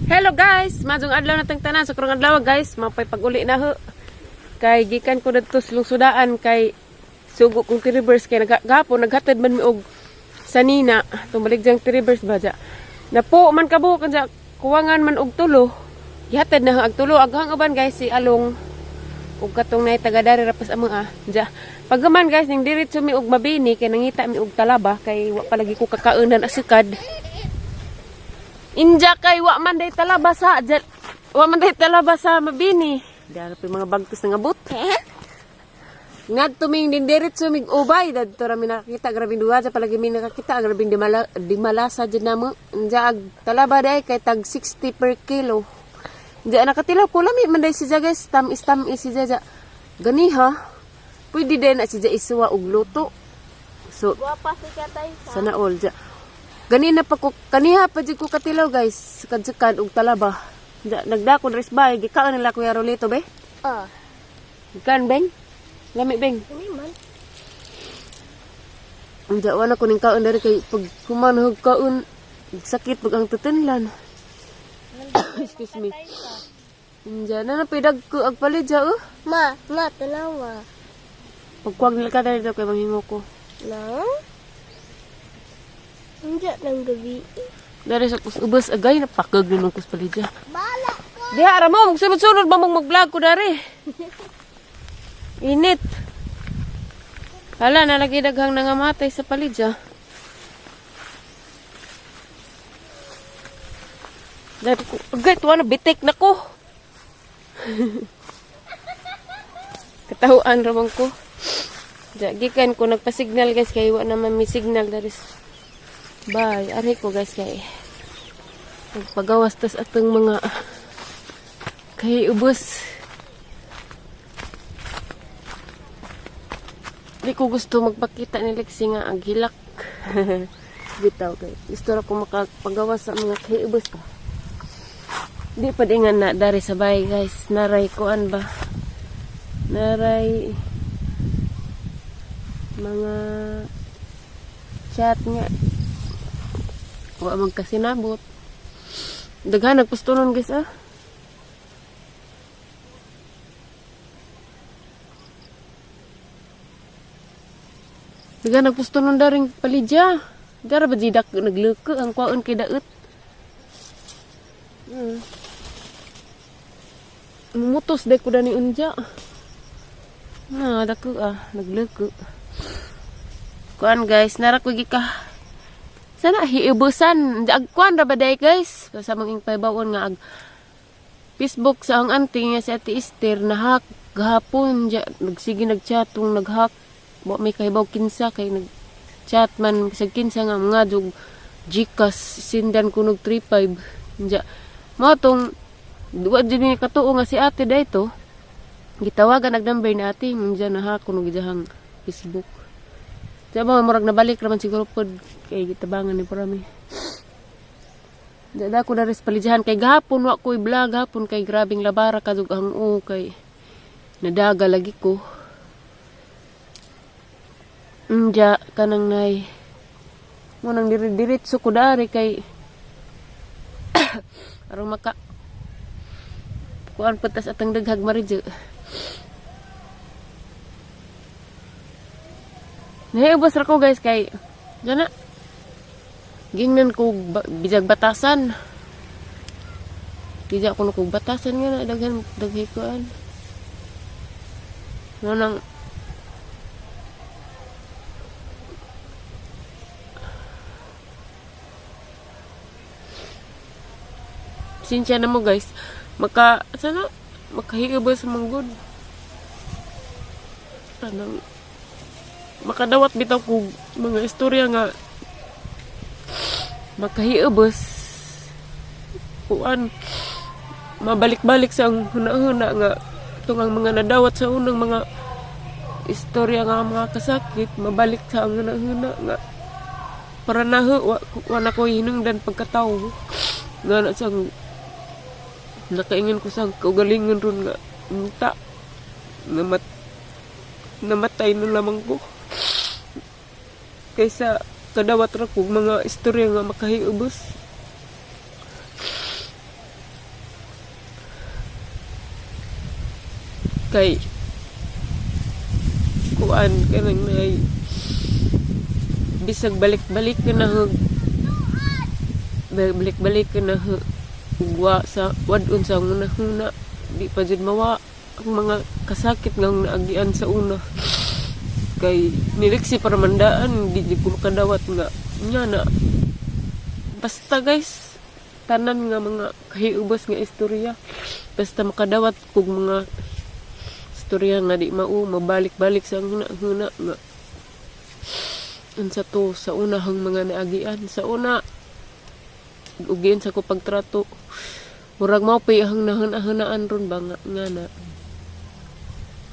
Hello guys, maayong adlaw na tanan sa karong adlaw guys, mapay pag-uli na ho. Kay gikan ko didto sa lungsodaan kay sugo kong tiribers kay gahapon naghatid man mi og sanina tumalig diyang tiribers ba dya. Napo man kabuok dya, kuwangan man og tulo. Gihatid na ang tulo aghang uban guys si Along ug katong nay taga dari rapas among ah. Dya. Pagkaman guys ning diretso mi og Mabini kay nangita mi og talaba kay wa pa lagi ko kakaunan asukad. Inja kay wa man day talaba sa wa man day talaba sa Mabini. Dara pa yung mga bagtos nga abot. Ngadto ming din diretso mig ubay dadto ra mi nakakita, grabing duha sa palagi mi nakakita, grabing di mala di malasa jud namo. Inja ag talaba day kay tag 60 per kilo. Inja nakatilaw ko, lami man day siya guys, tam-is tam-is siya ja. Ganiha. Pwede din na siya isuwa og luto. So Guwapa si katay sa. Sana all ja. Ganina pa ko kaniha pa jud ko katilaw guys, sukad-sukad og talaba. Ja, nagdako res bay, gikaon nila Kuya Rolito be. Ah. Gikan beng. Lami beng. Kini man. Unja wala ko ning kaon diri kay pag human kaon sakit pag ang tutinlan. Excuse me. Unja na napidag ko ag palit ja oh. Ma, ma, tanawa. Pagkuwag nila ka diri daw kay manghingo ko. Na? Unja ng gabi. Dari sa kus ubos agay napakag ni kus palit ja. Bala ko. Diha ra mo, magsunod-sunod ba mong mag-vlog ko dari? Init. Hala, nalagi daghang nangamatay sa palidya. Dahil ko, agay, tuwa na, bitik na ko. Katahuan ramang ko. Diya, gikan ko, nagpa-signal guys, kay wa naman may signal dari. Bye, aray ko guys, kay nagpagawas tas atong mga kay ubos. Di ko gusto magpakita ni Lexi nga ang hilak. Bitaw kay gusto ra ko makapagawas sa mga kay ubos pa. Di pa di nga na dari sa bahay guys. Naray kuan ba? Naray mga chat nga. Wa man kasinabot. Daghan nagpustunon guys ah. Daghan nagpustunon daring palidya. Dara ba di dak nagleke ang kwaon kay daet. Mumutos day ko dani unja. Na dako ah, nagleke. Kuan guys, nara ko gika. Sana hiubusan. Ag kuan ra ba day guys? Basta mong ing nga ag Facebook sa ang auntie nga si Ate Esther na-hack gahapon ja, nagsige nagchat tung nag-hack, wa may kahibaw kinsa kay nag-chat man sa kinsa nga mga jug GCash sindan ko nog 35 ja mao tong wa jud ni katuo nga si ate dayto gitawagan ag number ni ate ngun na-hack kuno gidahang Facebook. Diya ba murag nabalik raman siguro pod kay gitabangan ni parami. Dada ko na rin palidyahan kay gahapon wa ko'y vlog gahapon kay grabing labara kadug ang o kay nadaga lagi ko. Unja kanang nay mo nang dire-diretso ko dari kay aron maka kuan patas atang daghag maridyo. Nahiubos ra ko guys kay dyan na gingnan ko bijag batasan. Bijag ko kog batasan nga na daghan daghay kuan. Mo nang sinsya na mo guys. Maka sana makahiubos sa manggod. Anong makadawat bitaw kog mga istorya nga makahiubos kuan mabalik-balik sa ang huna-huna nga itong ang mga nadawat sa unang mga istorya nga mga kasakit mabalik sa ang huna-huna nga para naho wa na ko hinungdan pagkatawo nga na sang nakaingon ko sa kaugalingon ron nga unta namatay na lamang ko kaysa kadawat ra kog mga istorya nga makahiubos. Kay kuan kanang nay bisag balik-balik ka na hug balik-balik ka na ugwa sa wadon sa una-huna, di pa jud mawa ang mga kasakit nga naagian sa una. Kay niliksi para mandaan, di jud ko makadawat nga nga na. Basta guys, tanan nga mga kahiubos nga istorya, basta makadawat kog mga istorya nga di mao mabalik-balik sa huna-huna nga unsa to sa unahang mga naagian sa una, ugian sa ko pagtrato, murag mao pay ahang nahuna-hunaan ron ba nga nga na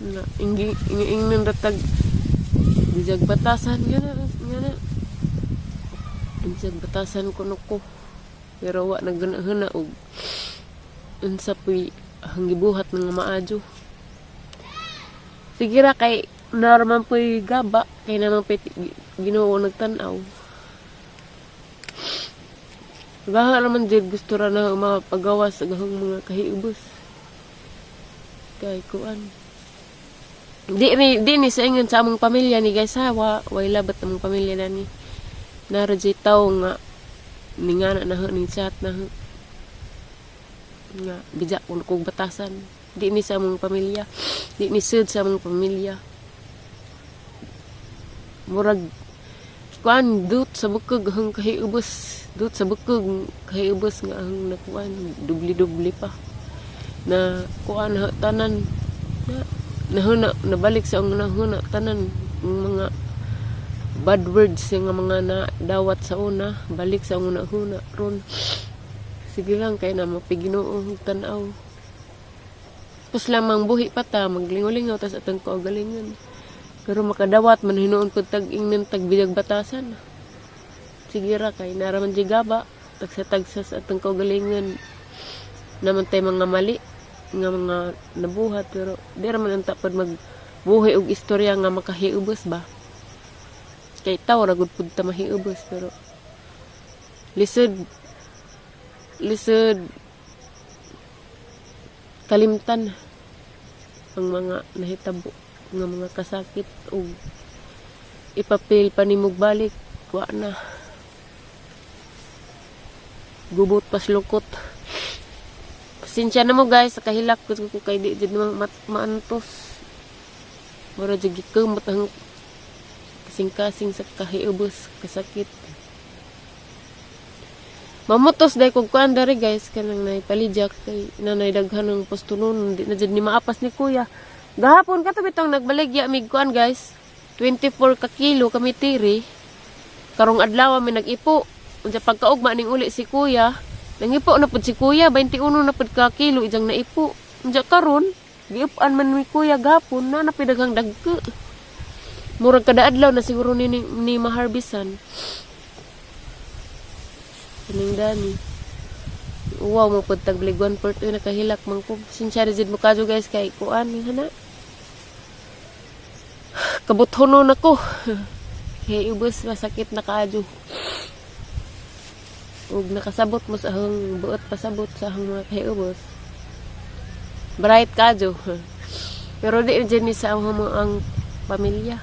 nga ingi ingnan ratag bisag batasan nga na bisag batasan kuno ko, pero wa nagana og unsa puy ang gibuhat nga maadyo. Sige ra, kay naraman po'y gaba kay naman po'y Ginoo nagtan-aw. Baha naman jud, gusto ra na mapagawas sa gahong mga kahiubos. Kay kuan. Di ni sa ingon sa among pamilya ni guys ha, wa way labat among pamilya na ni. Nara jud tawo nga ningana na ho ning chat na ho. Nga bija kun kog batasan. Di ni sa among pamilya. Di ni sud sa among pamilya. Murag kuan dut sa bukog ang kahiubos, dut sa bukog kahiubos nga ang nakuan, dubli-dubli pa na kuan ha, tanan na nahuna nabalik sa ang nahuna, tanan mga bad words nga mga na dawat sa una, balik sa una huna ron. Sige lang, kay na mapiginoo tan-aw. Tapos lamang buhi pa ta, maglingaw-lingaw tas atong kaugalingon, pero makadawat man hinuon pud tag ingnan tag biyag batasan. Sige ra, kay naraman di gaba, tagsa-tagsa sa atong kaugalingon naman tay mga mali nga mga nabuhat, pero di ra man unta pod magbuhi og istorya nga makahiubos ba, kay tawo ra gud pud ta mahiubos, pero lisod lisod kalimtan ang mga nahitabo nga mga kasakit ug ipapil pa nimog balik, wa na, gubot paslukot. Pasensya na mo guys sa kahilak ko ko, kay di jud maantos. Mura jud gikumot ang kasing-kasing sa kahiubos, kasakit. Mamutos dahil kog kuan dari guys, kanang nay palijak, kay nanay daghan ng postunon, di na jud ni maapas ni kuya. Gahapon kato bitong nagbaligya mig kuan guys. 24 ka kilo kami tiri. Karong adlaw mi nag-ipo. Unsa pagkaugma ning uli si kuya, nangipo na pud si kuya, 21 na pud ka kilo ijang naipo. Unsa karon, giupan man ni kuya gahapon na napidaghang dagko. Murag kada adlaw na siguro ni maharbisan. Kaning dani. Wow mo pud taglig one part, uy, nakahilak man ko. Sinsya jud mo kadyo guys, kay kuan hana. Kabuthonon ako. Kay ubos, masakit na kaadyo. Ug nakasabot mo sa ahong buot pasabot sa ahong mga kahiubos. Bright kadyo. Pero di jud ni sa ahong mga ang pamilya.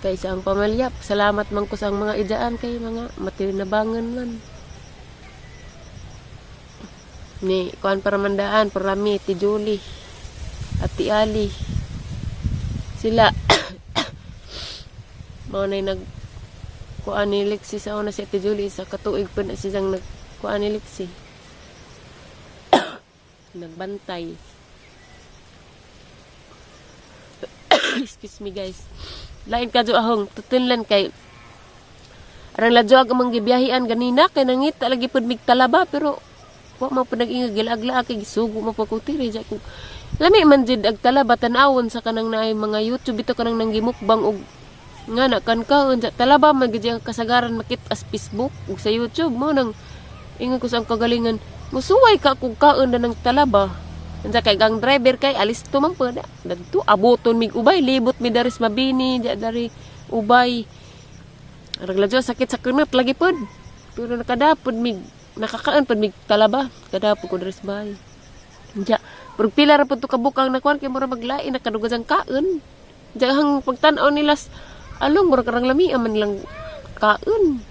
Kay sa ang pamilya, salamat man ko sa ang mga ijaan kay mga matinabangan man. Ni kuan para mandaan para mi ti Julie at ti Ali. Sila mao nay nag kuan ni Lexi sa una. Si Ate Julie sa katuig pa na siyang nag kuan ni Lexi. Nagbantay. Excuse me guys. Lain kadyo ahong tutunlan kay arang ladyo ang amang gibiyahian ganina, kay nangita lagi pud mig talaba, pero wa man pud nag-ingag, gilaag-laag kay gisugo man pud ko tiri ja ko. Lami man jud ag talaba tan-awon sa kanang naay mga YouTube ito, kanang nanggimukbang og nga na kan kaon sa talaba man gid ang kasagaran makit as Facebook ug sa YouTube mo. Nang ingon ko sa ang kagalingan, musuway ka kung kaon na ng talaba. Unsa kay gang driver kay alisto man pud dagto, abuton mig ubay, libot mi daris Mabini di dari ubay. Arang sakit sa kunot lagi pud, pero nakadapod mig, nakakaon pud mig talaba, kadapod ko daris bahay. Diya, Murag pila ra pud to kabukang nakuan kay mura maglain na kadugad ang kaon. Diyang pagtan-aw nila along murag karang lami man lang kaon.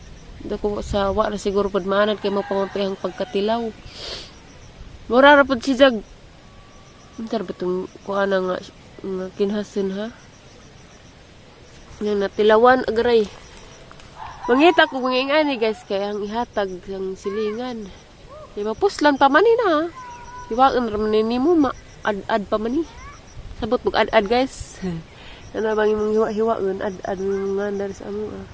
Dako sa wa ra siguro pud maanad kay mapamapihang pagkatilaw. Mura ra pud si Jag. Unsa ra ba tong kuan nga nga kinhason ha? Nga natilawan agray. Mangita ko mga ingani, guys, kay ang ihatag ang silingan. Di ba puslan pa man ni na. Hiwaon ra man ni nimo ma ad-ad pa man ni. Sabot bug ad-ad, guys. Ano bang imong hiwa-hiwaon ad-ad mo nga dari sa amo ah.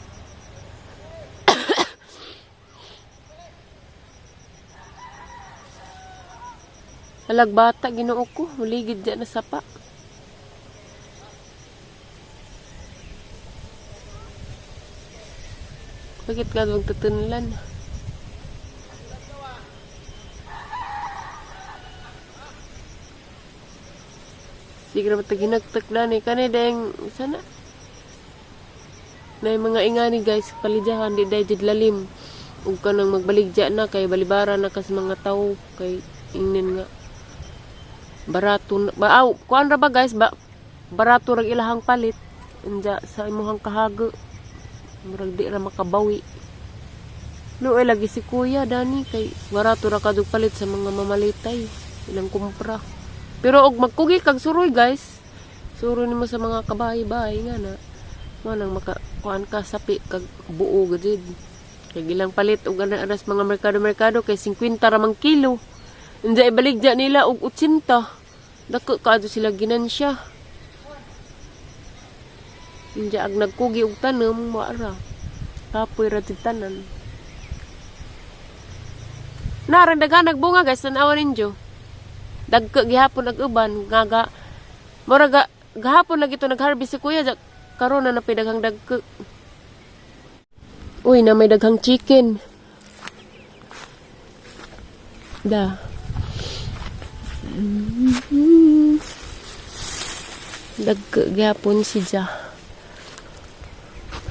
Halag bata, Ginoo ko, muligid dyan na sapa. Bakit ka magtutunlan? Sige na matag hinagtak na ni kani deng sana. Na yung mga ingani, guys, palidyahan di dahil jud lalim. Ug kanang magbaligya na kay balibara na kas mga tao kay ingnan nga barato na, ba aw, kuan ra ba, guys, ba barato rag ilahang palit anja sa imuhang kahago, murag di ra makabawi. Luoy lagi si kuya dani kay barato ra kadug palit sa mga mamalitay ilang kumpra. Pero og magkugi kag suroy, guys, suroy nimo sa mga kabahay-bahay nga na mo nang maka kuan ka sapi kag buo gud kay ilang palit og ana aras mga merkado-merkado kay 50 ra mang kilo. Unja ibaligya nila og 80. Dako kaadto sila ginansya. Unja ag nagkugi og tanom wa ra. Kapoy ra jud tanan. Narang daghan nagbunga, guys, tan-awa ninyo. Dagko gihapon ag uban nga ga mura ga gahapon lagi to nag-harvest si kuya ja, karon na napay daghang dagko. Uy, na may daghang chicken. Da. Dagko gihapon si Ja.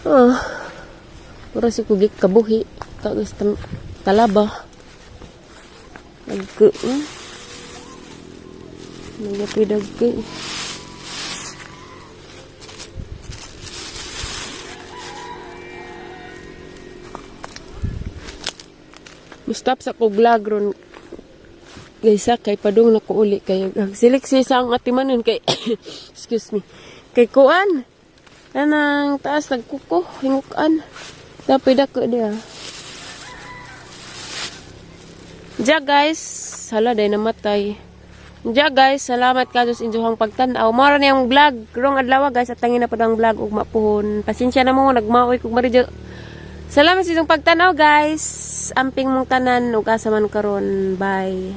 Ah. Mura si kugik kabuhi. Kagis talaba. Dagko. Nagapoy dagko. Mustap sa ko vlog ron, guys, kay padung na ko uli kay siliksi sa ang atimanon kay, excuse me, kay kuan anang taas nagkuko hingukan dapoy dako dia. Ja, guys, hala day namatay. Ja, guys, salamat ka sa inyong pagtan-aw. Mora na yung vlog rong adlaw, guys, at tangin na po ang vlog ug mapuhon. Pasensya na mo nagmaoy kog maridyo. Salamat sa inyong pagtanaw, guys. Amping mong tanan ug asa man karon. Bye.